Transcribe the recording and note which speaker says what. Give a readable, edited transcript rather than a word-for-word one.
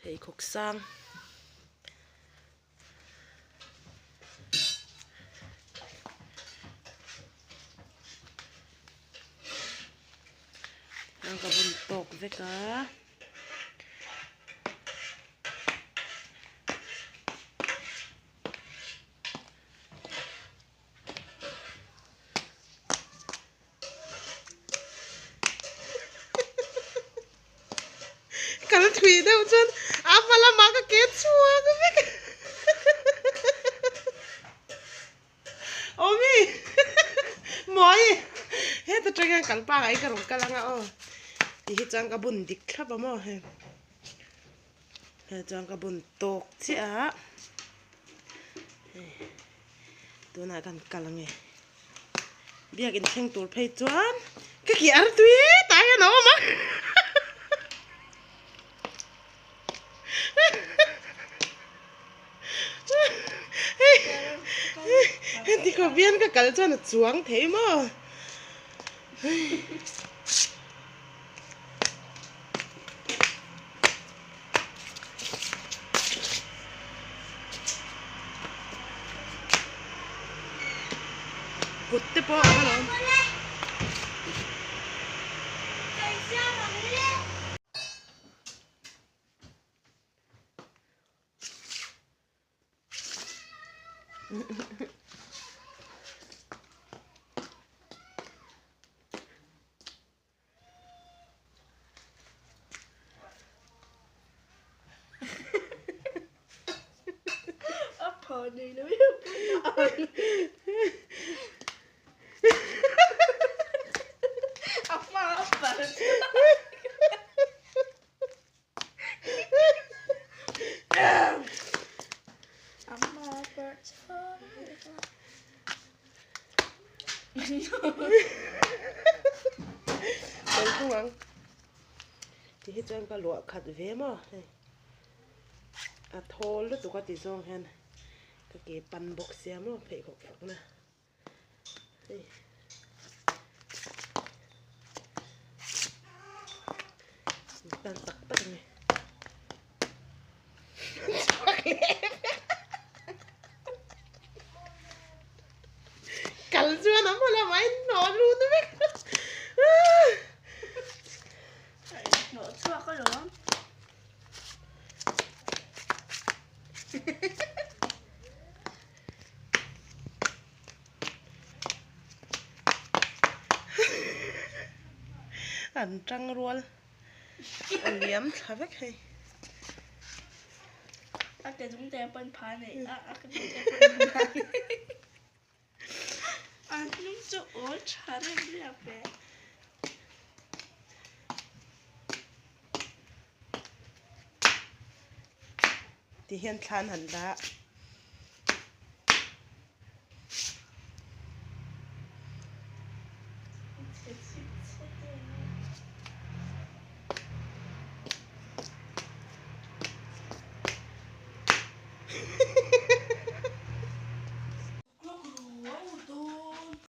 Speaker 1: Pheikhawk sang. Ka bun tawk vek a. Kal thui deuh chuan a hma lamah ka ke chhuak vek Awmi Mawi heta tang hian kal pangai ka rawn kal anga aw ti hi chuan ka bun dik thlap a maw hei hei chuan ka bun tawk chiah a hei tunah kan kal ange biakin thleng tur phei chuan ka ki ar tui tah hian a awm a. Heti khawp hian ka kal chuan a chuang thei maw? Kut te pawh a awm.
Speaker 2: A pha nei lo em A hma a pal
Speaker 1: Kan thung ang ti hi chuan ka luah khat ve maw hei a thawl lutuk a ti zawng hian ka ke pan bawk sia maw pheikhawk fakna hei. Kal tak tak a ni. Chhuak leh vek. Kal chuan a hma lamah a inhnawh lut vek.
Speaker 2: A inhnawh chhuak alawm.
Speaker 1: An tang rual a liam thla vek hei.
Speaker 2: A ke dung te pawn pha nei a a ke dung te pawn pha nei a hnung chu awl tha rem riap e.
Speaker 1: Ti hian thlan han la.